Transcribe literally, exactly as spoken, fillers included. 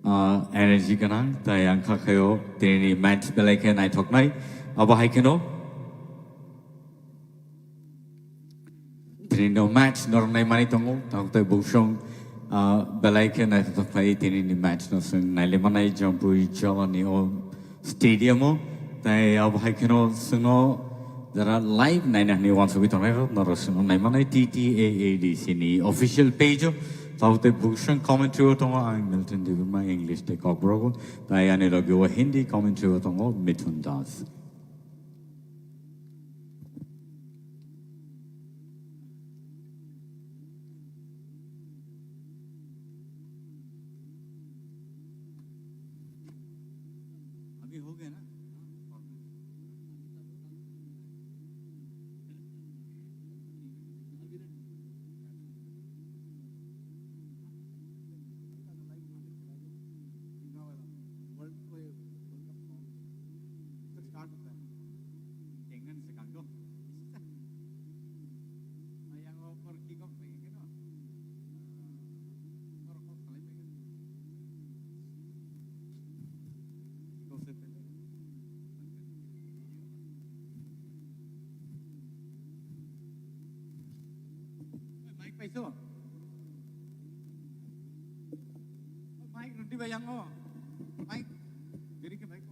Ah, energy gwnang, tai ang kha khaio tinini match belai khe naithoknai. Abo hai kheno tinino match norok naimani tongo, tamo tei buksong, ah, belai khe naithok khlai tinini match no chwng nailemanai Jampui Jolani o stadium o. Tai abo hai kheno chwngno jara live naina hwnwi uansugwi tongnai rok norok chwngno naimanai T T A A D C ni official page o. Tamo tei buksong commentary o tongo ang Milton Debbarma English tei Kokborok o. Tai ani logi o Hindi commentary o tongo Mithun Das. अभी हो गया ना? World Cup, World Cup song. Itu start होता है. Dengan sekarang dong. Yang over kick off lagi kan? Over off kali lagi. Kick off se pehle. Mic paiso? Mic rwdi bai yang o. Mic. Jadi ke mic.